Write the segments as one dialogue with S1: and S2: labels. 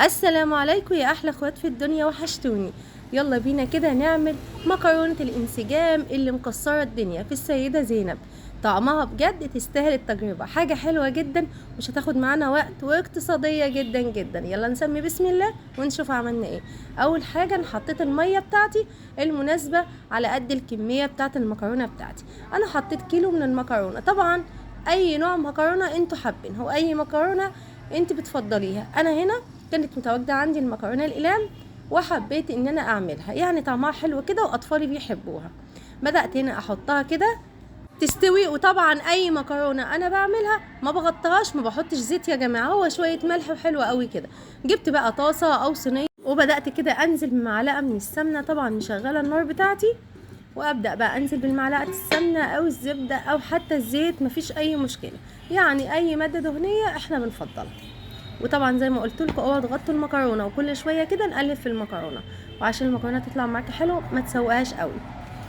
S1: السلام عليكم يا احلى اخوات في الدنيا، وحشتوني. يلا بينا كده نعمل مكرونة الانسجام اللي مكسرة الدنيا في السيدة زينب. طعمها بجد تستاهل التجربة، حاجة حلوة جدا مش هتاخد معانا وقت واقتصادية جدا جدا. يلا نسمي بسم الله ونشوف عملنا ايه. اول حاجة انا حطيت المية بتاعتي المناسبة على قد الكمية بتاعت المكرونة بتاعتي. انا حطيت كيلو من المكرونة، طبعا اي نوع مكرونة انتوا حابين، هو اي مكرونة انت بتفضليها. انا هنا كانت متواجدة عندي المكرونة الاقلام وحبيت ان انا اعملها، يعني طعمها حلو كده واطفالي بيحبوها. بدأت هنا احطها كده تستوي. وطبعا اي مكرونه انا بعملها ما بغطيهاش، ما بحطش زيت يا جماعة، هو شوية ملح وحلوه قوي كده. جبت بقى طاسه او صينية وبدات كده انزل بمعلقه من السمنة، طبعا مشغله النار بتاعتي، وابدا بقى انزل بالمعلقه السمنة او الزبدة او حتى الزيت، مفيش اي مشكلة، يعني اي مادة دهنية احنا بنفضلها. وطبعا زي ما قلت لكم اوعوا تغطوا المكرونه، وكل شوية كده نقلب في المكرونه، وعشان المكرونه تطلع معاكي حلو ما تسوقهاش قوي.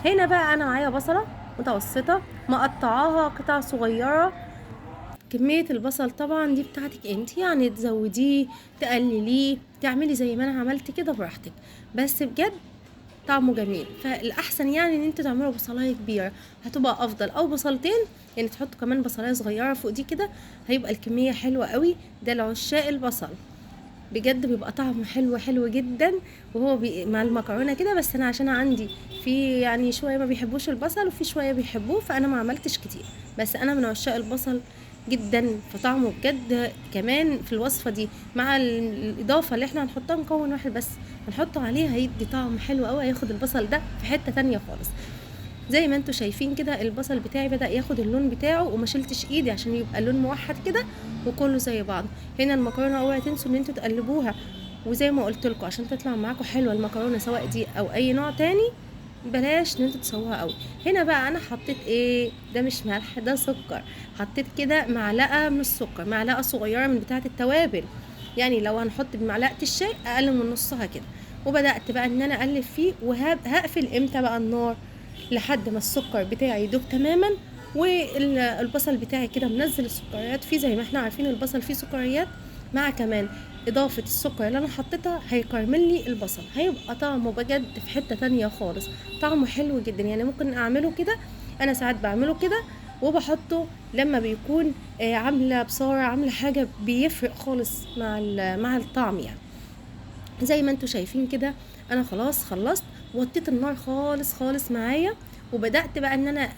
S1: هنا بقى انا معايا بصله متوسطه مقطعاها قطع صغيرة. كمية البصل طبعا دي بتاعتك انت، يعني تزوديه تقلليه تعملي زي ما انا عملت كده براحتك، بس بجد طعمه جميل. فالاحسن يعني ان انتوا تعملوا بصلايه كبيرة هتبقى افضل، او بصلتين، يعني تحطوا كمان بصلايه صغيرة فوق دي كده، هيبقى الكمية حلوة قوي. ده لعشاق البصل بجد بيبقى طعمه حلو حلو جدا، وهو مع المكرونه كده. بس انا عشان عندي في يعني شوية ما بيحبوش البصل وفي شوية بيحبوه، فانا ما عملتش كتير، بس انا من عشاق البصل جدا، فطعمه بجد كمان في الوصفة دي مع الاضافة اللي احنا هنحطها مكون واحد بس هنحطه عليه هيدي طعم حلو قوي، هياخد البصل ده في حتة تانية خالص. زي ما انتوا شايفين كده البصل بتاعي بدأ ياخد اللون بتاعه، وما شلتش ايدي عشان يبقى اللون موحد كده وكله زي بعض. هنا المكرونه اوعي تنسوا ان انتوا تقلبوها، وزي ما قلت لكم عشان تطلع معاكم حلوة المكرونه سواء دي او اي نوع تاني بلاش ان انتوا تسووها قوي. هنا بقى انا حطيت ايه، ده مش ملح ده سكر، حطيت كده معلقه من السكر، معلقه صغيرة من بتاعه التوابل، يعني لو هنحط بمعلقه الشاي اقل من نصها كده. وبدات بقى ان انا اقلب فيه، وهقفل امتى بقى النار لحد ما السكر بتاعي يدوب تماما، والبصل بتاعي كده منزل السكريات فيه. زي ما احنا عارفين البصل فيه سكريات، مع كمان اضافه السكر اللي انا حطيتها هيكرمل لي البصل، هيبقى طعمه بجد في حتة تانية خالص، طعمه حلو جدا. يعني ممكن اعمله كده، انا ساعات بعمله كده وبحطه لما بيكون عامله بصاره عامله حاجة، بيفرق خالص مع الطعم. يعني زي ما انتوا شايفين كده انا خلاص خلصت، وطيت النار خالص خالص معايا، وبدات بقى ان انا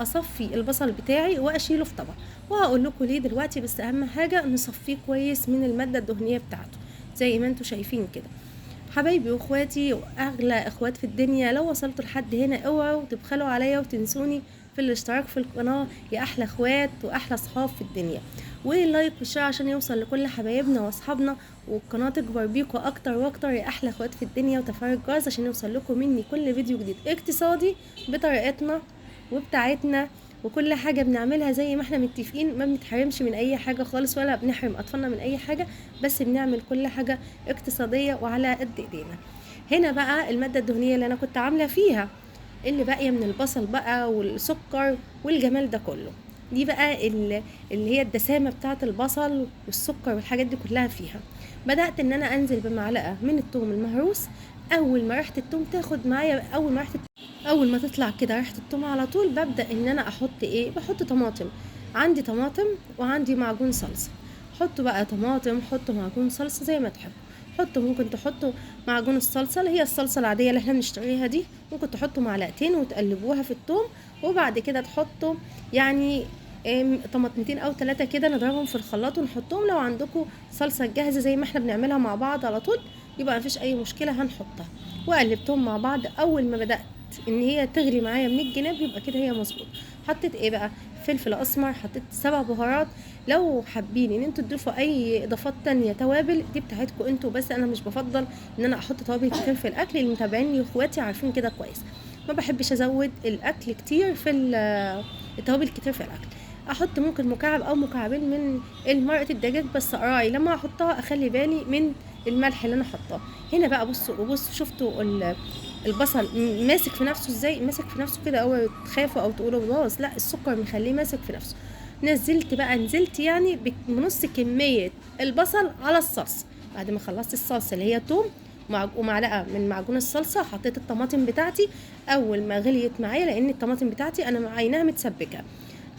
S1: اصفي البصل بتاعي واشيله في طبق، وهقول لكم ليه دلوقتي. بس اهم حاجة نصفيه كويس من المادة الدهنية بتاعته زي ما انتوا شايفين كده. حبايبي واخواتي واغلى اخوات في الدنيا، لو وصلتوا لحد هنا اوعوا تبخلوا عليا وتنسوني في الاشتراك في القناة يا احلى اخوات واحلى اصحاب في الدنيا، وال like وال share عشان يوصل لكل حبايبنا واصحابنا، والقناة تكبر بيكم اكتر واكتر يا احلى اخوات في الدنيا، وتفعيل الجرس عشان يوصل لكم مني كل فيديو جديد اقتصادي بطريقتنا وبتاعتنا، وكل حاجة بنعملها زي ما احنا متفقين، ما بنتحرمش من اي حاجة خالص ولا بنحرم اطفالنا من اي حاجة، بس بنعمل كل حاجة اقتصادية وعلى قد ايدينا. هنا بقى المادة الدهنية اللي انا كنت عامله فيها اللي باقية من البصل بقى والسكر والجمال ده كله، دي بقى اللي هي الدسامه بتاعه البصل والسكر والحاجات دي كلها فيها. بدات ان انا انزل بمعلقه من الثوم المهروس. اول ما ريحه الثوم تاخد معايا، اول ما تطلع كده ريحه الثوم على طول ببدا ان انا احط ايه، بحط طماطم. عندي طماطم وعندي معجون صلصه، حطوا بقى طماطم، حطوا معجون صلصه زي ما تحبوا، حطوا ممكن تحطوا معجون الصلصه اللي هي الصلصه العادية اللي احنا بنشتريها دي، ممكن تحطوا معلقتين وتقلبوها في الثوم، وبعد كده تحطوا يعني طماطمتين او 3 كده نضربهم في الخلاط ونحطهم. لو عندكم صلصه جاهزة زي ما احنا بنعملها مع بعض على طول يبقى مفيش اي مشكلة هنحطها. وقلبتهم مع بعض، اول ما بدات ان هي تغلي معايا من الجناب يبقى كده هي مظبوط. حطيت ايه بقى، فلفل اسمر، حطيت 7 بهارات. لو حابين ان انتوا تضيفوا اي اضافات تانية توابل دي بتاعتكم انتوا، بس انا مش بفضل ان انا احط توابل كتير في الاكل، اللي متابعيني واخواتي عارفين كده كويس، ما بحبش ازود الاكل كتير في التوابل كتير في الاكل. احط ممكن مكعب او مكعبين من المرقه الدجاج، بس اراعي لما احطها اخلي بالي من الملح اللي انا حطاه. هنا بقى بصوا شفتوا البصل ماسك في نفسه ازاي، ماسك في نفسه كده، اوعوا تخافوا او تقولوا باظ، لا السكر مخليه ماسك في نفسه. نزلت يعني بنص كمية البصل على الصلصه، بعد ما خلصت الصلصه اللي هي توم ومعلقة من معجون الصلصه، حطيت الطماطم بتاعتي. اول ما غليت معايا، لان الطماطم بتاعتي انا معيناها متسبكه،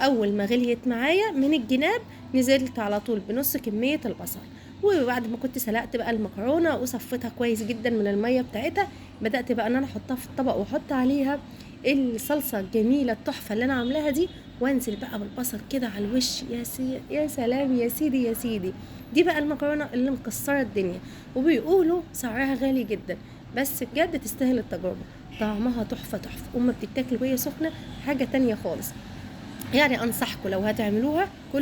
S1: اول ما غليت معايا من الجناب نزلت على طول بنص كمية البصل. وبعد ما كنت سلقت بقى المكرونه وصفيتها كويس جدا من المية بتاعتها، بدات بقى ان انا احطها في الطبق واحط عليها الصلصه الجميلة التحفة اللي انا عاملاها دي، وانزل بقى بالبصل كده على الوش. يا سلام يا سيدي يا سيدي. دي بقى المكرونه اللي مكسرة الدنيا، وبيقولوا سعرها غالي جدا، بس بجد تستاهل التجربة، طعمها تحفة تحفة، وما بتتاكل وهي سخنة حاجة تانية خالص. يعني انصحكم لو هتعملوها كلوا.